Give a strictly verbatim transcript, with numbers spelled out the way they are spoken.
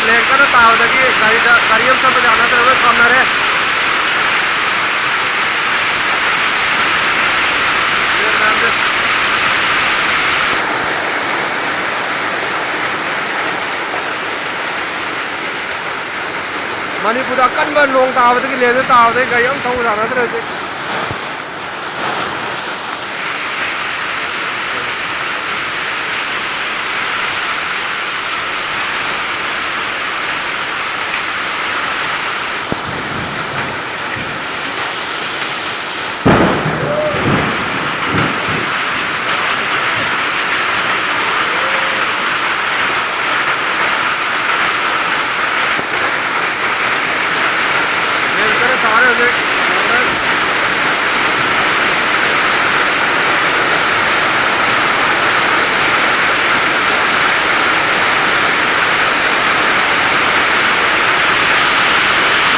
ꯂꯦꯟ ꯀꯟꯅ ꯇꯥꯕꯗꯒꯤ ꯒꯥꯔꯤꯗ, ꯒꯥꯔꯤ ꯑꯃ ꯆꯠꯄ ꯌꯥꯅꯗ꯭ꯔꯦ, ꯂꯣꯏ ꯈꯥꯝꯅꯔꯦ꯫ ꯃꯅꯤꯄꯨꯔꯗ ꯑꯀꯟꯕ ꯅꯣꯡ ꯇꯥꯕꯗꯒꯤ, ꯂꯦꯟꯗ ꯇꯥꯕꯗꯒꯤ ꯒꯥꯔꯤ ꯑꯃ ꯊꯧꯕ ꯌꯥꯅꯗ꯭ꯔꯦ ꯍꯧꯖꯤꯛ꯫